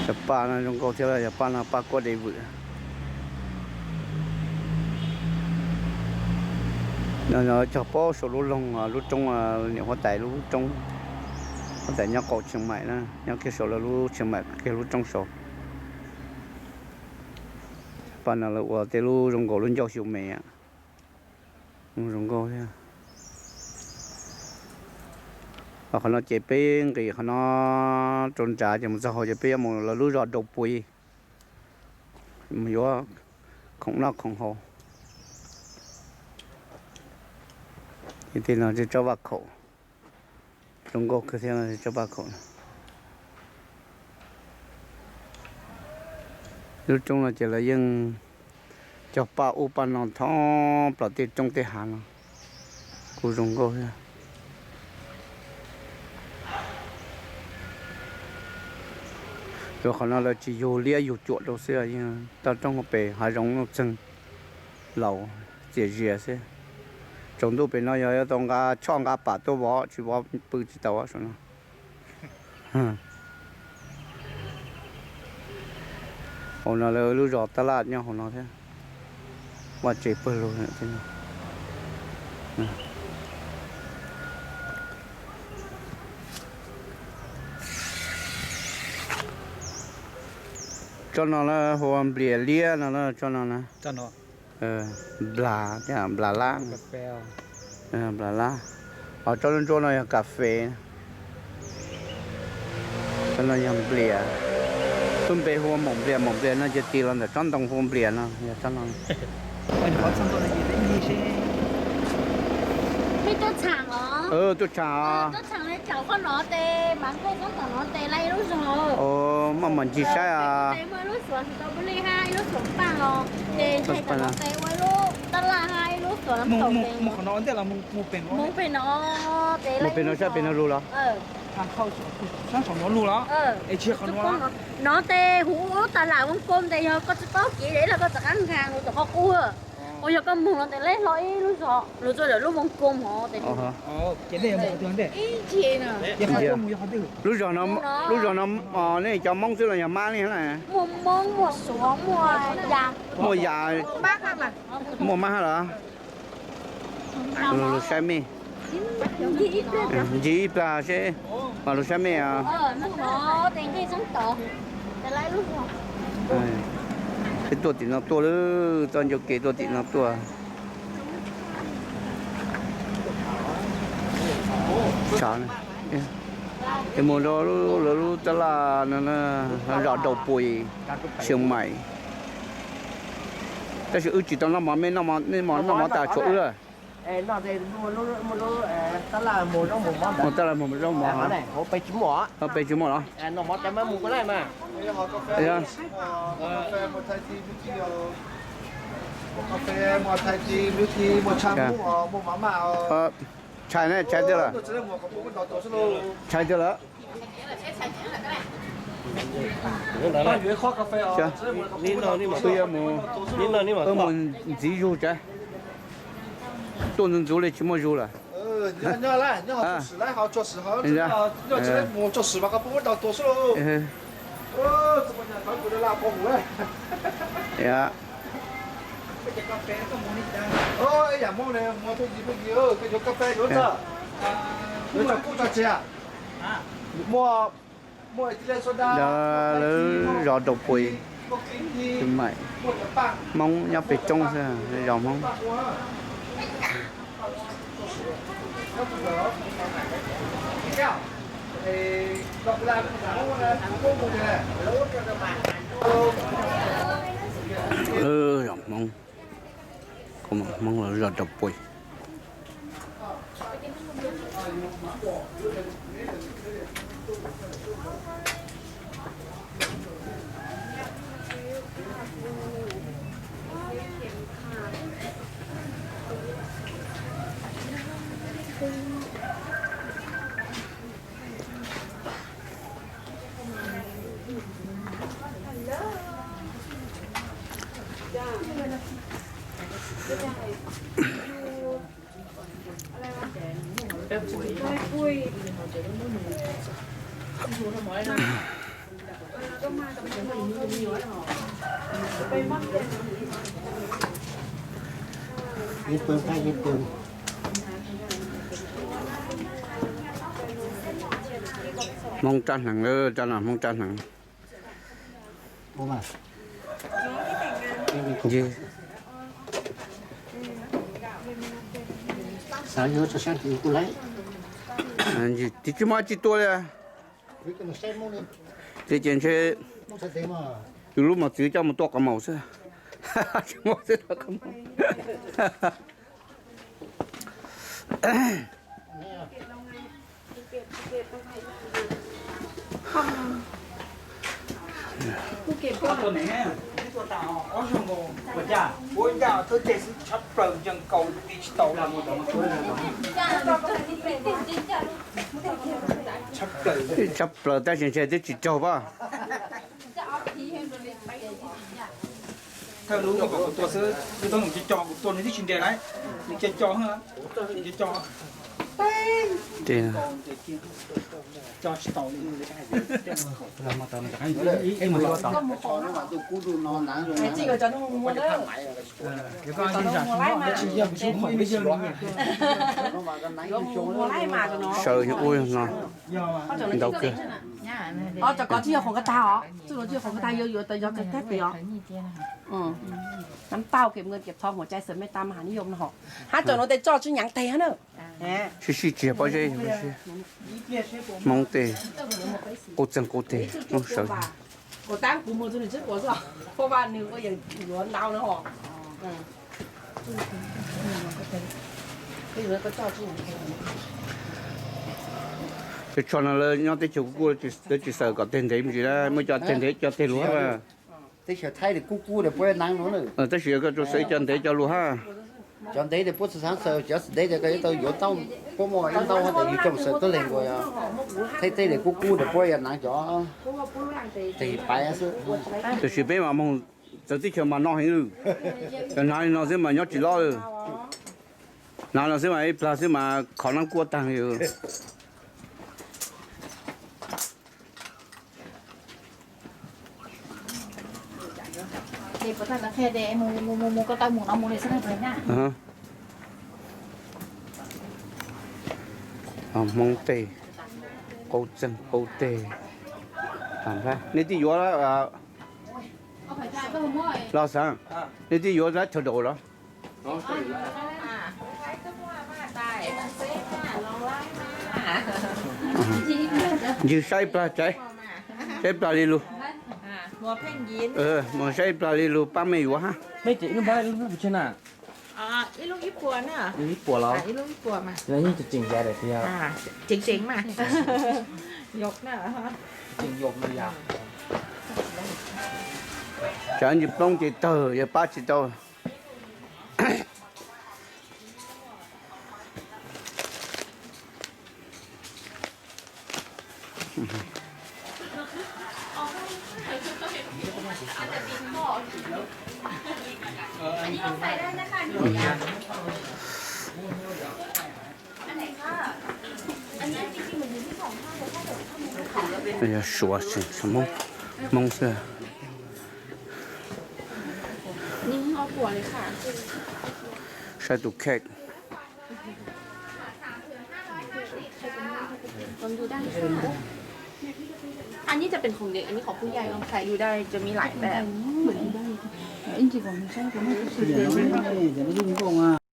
Cov paj no zoo nkauj thiab, cov paj no paj kuab dev vwm. Cog paub saum lub loog lub roob, niam huab tais lub roob, huab tais nyob qaum Tsheej Maim na, nyob kiag saum lawv lub Tsheej Maim kiag lub roob saud. Paj no lawv ua tej lub zoo nkaus lub ncauj xyu me, zoo nkauj thiab. Qhov no ces peb nqis qhov no rau nrad ces mus txog hauv ces peb yuav mus lawv lub zos Dau Pui, mus yuav khoom noj khoom haus. Tej no tsob vaj khaum zoo nkauj kawg thiab, tsob vaj khaum. Lub roob no ces lawv yeej cog paj ub paj no thoob plaws tej roob tej hav no, kuj zoo nkauj thiab. Rau qhov no lawv tsis yug liab yug cuam rau xwb, yeej toj roob hauv pes hav zoov nuj txeeg laus txias zias xwb. Tsaus ntuj pem no yog yuav tau nqa choj nqa pam tuaj vov tsis vov pw tsis tau saum no. Hauv no lawv lub zos tab laj nyob hauv no thiab. Vaj tsev pawg lug. Tsob no na hu ua nplias liab no, tsob no na. Nplas, nplas lab. Nplas lab. Ho tsob ntsuab ntsuab no yog kas fes. Tsob no yog nplias. Lub npe hu ua maum nplias, maum nplias no ces tis los ntawm tsob ntoo hu ua nplias no yog tsob no. Tuaj tsham os. Tuaj tsham os. Mas mam ncig saib os. Mus pem no saib pem no lug los? No tes huv ub tag lam voos koo ntes yog koj tsis paub kev los koj rov qab nkag mus tom qhov qub. Uas yog koj mus no tes leb hlo ib lub zos lug txog lawm lub voos koo hov. Lub zos no, lub zos no nej cov Hmoob xwb los yog mab li na? Muaj Hmoob, muaj Suav, muaj Yaj. Muaj Yaj, muaj mab los? Lug saib mej. Ncig ib plag seb, mas lug saib mej. Peb tuaj tim no tuaj lawm, txoj ncauj kev tuaj tim no tuaj. Tshav, es mus rau lawv lub tab laj no, zos Dau Pui, Xyeem Maim. Tab sis wb tsis tau noj mov, mej noj mov tas tshuav wb. Mus tab laj mus zaub mov, peb tsis muaj los? Tshais ne, tshais tiag lawm. Tshais tiag lawm. Wb mus ntxiv zug tsav, tuaj ntxuv ntxuv li tsis muaj zug lawm. Lawv zos Dau Pui, Xyeem Maim, Hmoob nyob pem roob xwb, zos Hmoob. Lawv zos Hmoob, Hmoob lawv zos Dau Pui. Hmoob rab hneev, rab no Hmoob rab hneev. Tig tsis muaj tsis tua li. Ces ces ntshe tus lub mos txwv coj mus tua qhov maum xwb. Tsis muaj xwb tua qhov maum. Tshab plaws tab sis ntshe twb tsis raug pab. Thawj lub no kom kuv tua xwb, twb tau nws co co, kuv tua nws twb tsis nres lauj, nws co co, co co. Sawv ua no ntau kawg. Cov no tsis yog qhov nqaj tag os, txuj no tsis yog qhov nqaj tag, yog yuav tau yog kawg thiab pem os. Nab tau kev mws kev txhob huam cai xav mej tam has nib yom no hov. Hab cov no tes tso tsis nyaav teg hab na. Sib sib txiag pob zeb, Hmoob tej qub txeeg qub teg, Hmoob sawv. Kuv tab kuv mus tus nws tsis quav xwb, kuv vaj nws ua yeem yuav ntau na hov. Cov tsho no lawv nyob teb chaws kuj kuj lawv tsis xaws kom teg ntev me ntsis na, muab cov teg ntev cov teg luag hab. Teb chaws Thaib kuj kuj puab naav no, tab sis koj tsuas xaws cov ntev cov luag hab. Cov ntev tes puab txhaj xaws, cov ntev tes koj yuav tau yuav tau, puab muaj ib ntau tes yug coj mus xaws tuab leeg nkaus. Thaib teb tes kuj kuj tes puab yuav naav cov tes paiv xwb. Tab sis peb mas moog txawv teb chaws mas no heev lawm. Cov naav li no xwb mas nyob tsis loj lawm. Naav no xwb mas ib plag xwb mas khov nab kuab taag li. Hmoob tej qaub txeeg qaub teg. Nej twb yuav los xaav, nej twb yuav lab chaw daus los? Ywg saib plag, saib plag li lug. Moog saib plag li lug paab mej yuav hab. Cov ntsis plooj ces tawg, yog pab tsis tau. Yog Suav, Hmoob xwb. Saib tus cake. อันนี้จะเป็นของเด็ก อันนี้ของผู้ใหญ่ ลองใส่ดูได้ จะมีหลายแบบ เหมือนที่บ้านเลย เอ้ย จริงๆ ผมไม่ชอบ ผมไม่ชอบ